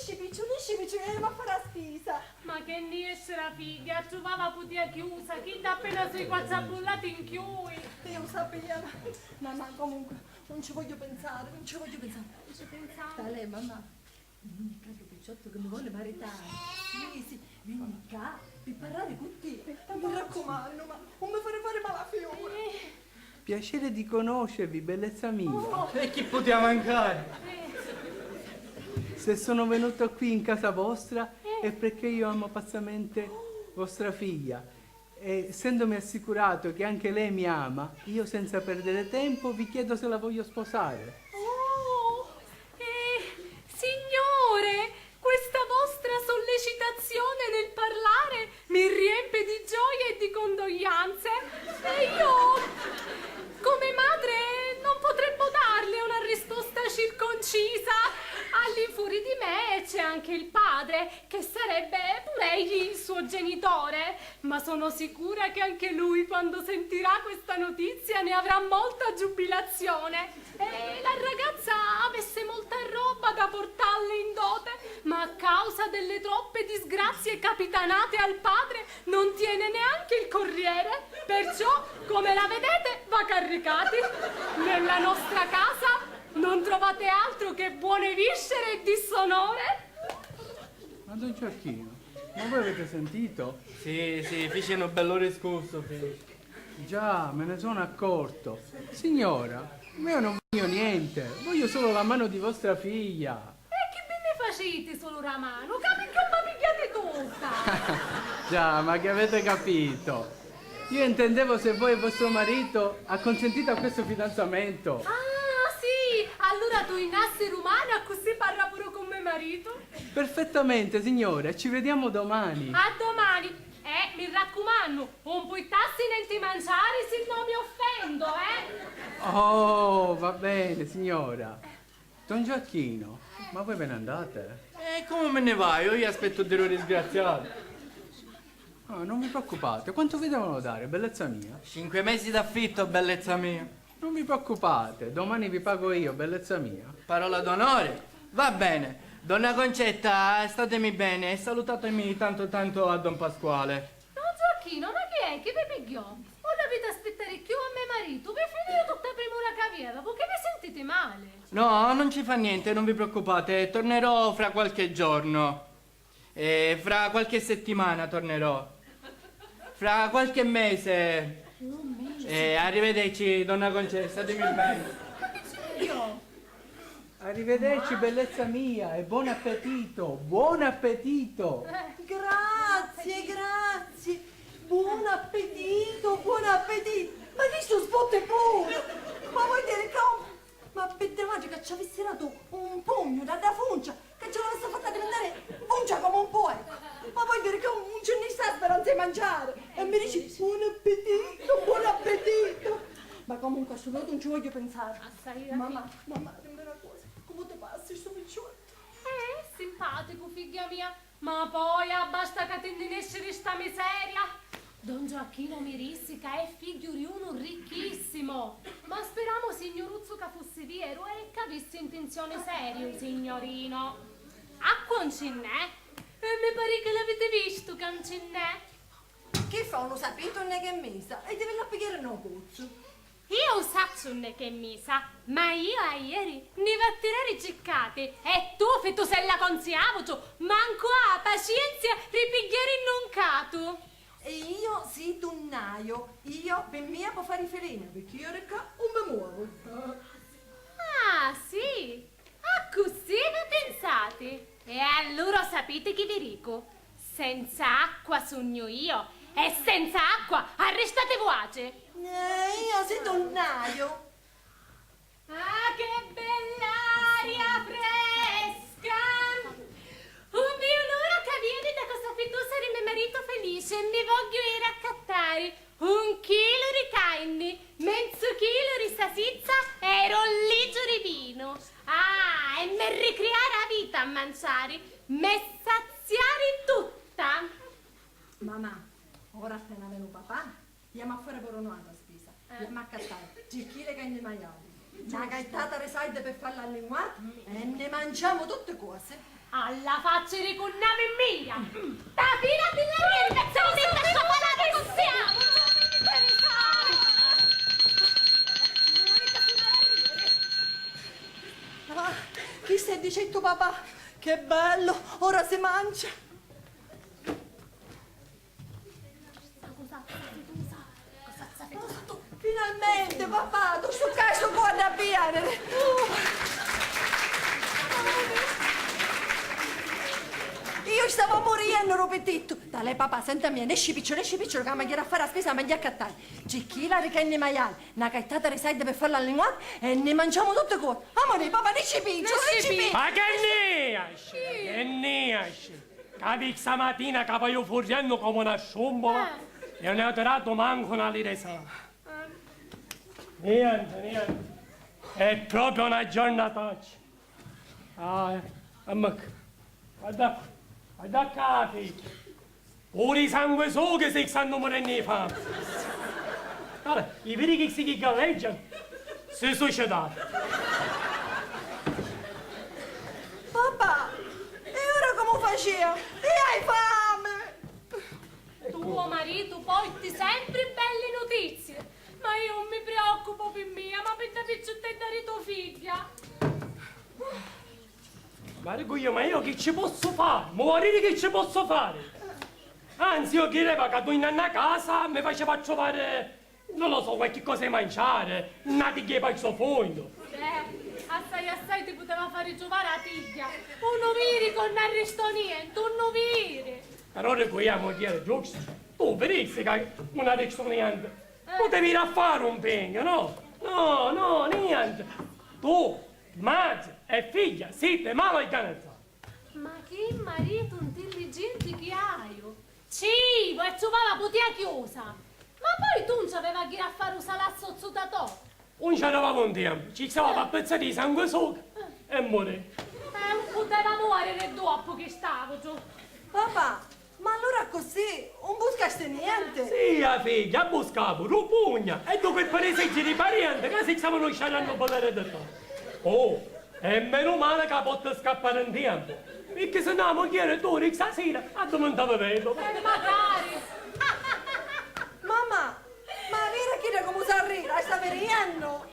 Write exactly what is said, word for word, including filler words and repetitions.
Sci picciuli, sci picciuli, jemu a fari a spisa. Ma che nni esci la figghia, a truvava cu tia chiusa, chidda appena sui quattru abbullati nchiui. Iu u sapia, ma, ma, ma comunque, non ci voglio pensare, non ci voglio pensare. Non ci pensare? Talè, mamma, vieni ccà, ddu picciottu chi mi voli maritari. Sì, sì, vieni ccà, pi parrari cu tia. Mi raccumannu, ma non mi fari fari mala fiura. Eh. Piacere di conoscervi, bellezza mia. Oh. E chi putia mancari? Se sono venuto qui in casa vostra è perché io amo pazzamente vostra figlia. E essendomi assicurato che anche lei mi ama, io senza perdere tempo vi chiedo se la voglio sposare. Oh, eh, signore, questa vostra sollecitazione nel parlare mi riempie di gioia e di condoglianze. E io, come madre, non potremmo darle una risposta circoncisa. Al di fuori di me c'è anche il padre, che sarebbe pure egli il suo genitore. Ma sono sicura che anche lui, quando sentirà questa notizia, ne avrà molta giubilazione. E la ragazza avesse molta roba da portarle in dote, ma a causa delle troppe disgrazie capitanate al padre, non tiene neanche il corriere. Perciò, come la vedete, va carricati. Nella nostra casa non trovate altro che buone viscere e disonore. Ma don Gioacchino, ma voi avete sentito? Sì, sì, fici nu bellu discursu, fici. Già, me ne sono accorto. Signora, ma io non voglio niente, voglio solo la mano di vostra figlia. E chi vi nni faciti sulu ra manu? Ca picchì un mi pigghiati tutta? Già, ma che avete capito? Io intendevo se voi e vostro marito acconsentite a questo fidanzamento. Ah, sì! Allura tu innassi rumani, accussì parra puru cu me maritu. Perfettamente, signora, ci vediamo domani. A domani! Eh, mi raccumannu, un puittassi nenti manciari, si no mi offendo, eh! Oh, va bene, signora. Don Gioacchino, ma voi ve ne andate? E comu mi nni vaiu? Iu aspettu di lu disgraziatu. Ah, non vi preoccupate, quanto vi devono dare, bellezza mia? Cinque mesi d'affitto, bellezza mia. Non vi preoccupate, domani vi pago io, bellezza mia. Parola d'onore? Va bene. Donna Concetta, statemi bene e salutatemi tanto tanto a don Pasquale. Don Gioacchino, ma chi è? Chi vi pigghiò? Ora aviti a aspittari cchiù a me maritu, vi finìu tutta a primura ca aveva, picchì vi sentiti mali? No, non ci fa niente, non vi preoccupate, tornerò fra qualche giorno. Eh, fra qualche settimana tornerò. Fra qualche mese. Un mese? Eh, arrivederci, donna Concetta, statemi bene. Ma chi ci voglio? Arrivederci, bellezza mia, e buon appetito, buon appetito! Eh. Grazie, grazie. Buon appetito, buon appetito. Ma chistu sbotte puru. Ma voi dire che ho... Ma pi te madre ca ci avissi datu un pugnu da, da funcia, ca ci l'avissi fatta diventare funcia come un puerco. Ma voi dire che non ci ne sta speranza di mangiare. E mi dici buon appetito, buon appetito. Ma comunque a stu lotu non ci voglio pensare. Assai. Mamma, mamma, dimmi una cosa, come ti passi sto picciotto? Eh, simpaticu, figghia mia, ma poi abbasta ca ti nni nesci di sta miseria. Don Gioacchino mi rissi ca è figghiu di unu ricchissimu, ma speramu, signuruzzu, ca fussi vieru e ca avissi ntinzioni seriu, signorino. Acqua un ci nn'è? E mi pari ca l'aviti vistu ca un ci nn'è. Chi fa, unu sapiti unni è ch'è misa? E di villa a pigghiari no pozzu. Io u sacciu unni è ch'è misa, ma io aieri nni va a tirari ciccati e tu, fitusella conziavuciu, mancu ha pacienzia ri pigghiari nnun catu. E io si tunnaio, io pi mia po fari filina, picchì io ri ccà un mi muovu. Ah, sì? Accussì vi pinsati? E allura u sapiti chi vi dicu? Senza acqua sugnu io, e senza acqua arristati vuaci! Eh, io si tunnaio! Ah, che bell'aria fresca! Un viu l'ura ca vieni da cosa fitusa di me maritu Felice, mi vogghiu iri a accattari un chilu di carni, menzu chilu di sasizza e un litru di vinu. Ah, e me ricriari a vita a manciari, me saziari tutta! Mamà, ora appena venu papà, jamu a fari puru nuatri a spisa. Eh. Jamu a accattari tri chili di carni maiali, na gattata di sardi pi falli allinguari e nni manciamu tutti cosi. Alla facci ri cunnami mia! Tafina, ti la vedi, pezzettita sciapalata, non siamo! Ah, chi stai dicendo, papà? Che bello, ora si mangia! Finalmente, papà, tu stu casu cu adda pianiri. Io stavo muriennu ru pittittu. Dale, papà, senti a mia, nesci picciu, nesci picciu, ca m'agghiari a fari a spesa, m'agghiari a accattari. Cicchila ri ch'è ni maiali, na cattata ri saiddi pi fallu allinguari e ni manciamu tutti quanti. Amore, papà, nesci picciu, nesci picciu. Ma che niasci, che niasci? Capi stamatina ca vaiu furriennu comu na strumbula e non haiu tiratu mancu na lira i sangu. Nienti, nienti. È proprio una giornataccia. Ah, eh. Ammac. Guarda, guarda ccà, figghia. Puru i sanguisuchi si stannu murennu i fami. Guarda, i viri chi si chi galleggianu. Si suicidati. Papà, e ora comu facia? E hai fame! Tuo maritu porti sempri belli nutizie, ma io non mi preoccupo pi mia, ma pi dda picciuttedda di to figghia. Ma dicu io, ma io chi ci pozzu fari? Mu vuoi diri chi ci pozzu fari? Anzi, io chideva ca tu in a casa mi faceva a truvari, non lo so, qualche cosa di mangiare, na tigghia di pazzo fondo. Eh, assai assai ti poteva fari truvari a tigghia. Unu viri con non arrestò niente, unu viri. Però dicu io, mugghieri, giustu? Tu virissi ca non arrestò niente. Putevi iri a fari un pegno, no? No, no, niente. Tu, madre e figlia, site male organizzati. Ma chi maritu ntilligenti chi haiu! Ci ivu e truvava putia chiusa! Ma poi tu nci aveva a ghiri a fari u salazzu o zutatò! Un ci arrivava un tempu, ci stava a pezza di sanguisuca e murì. E un puteva muoriri doppu chi st'autru! Papà, ma allura accussì un buscasti nienti? Sì, a figghia, a buscavu, ru pugna, e du quei pariseggi di parienti ca si stavanu sciarrannu ballare di tanto. Oh, e menu male ca potti scappare in tempu, picchì si no a mugghieri tu di stasira addumintava vedu. E magari! Mamma, ma vira chidda comu s'arrira, sta viriennu?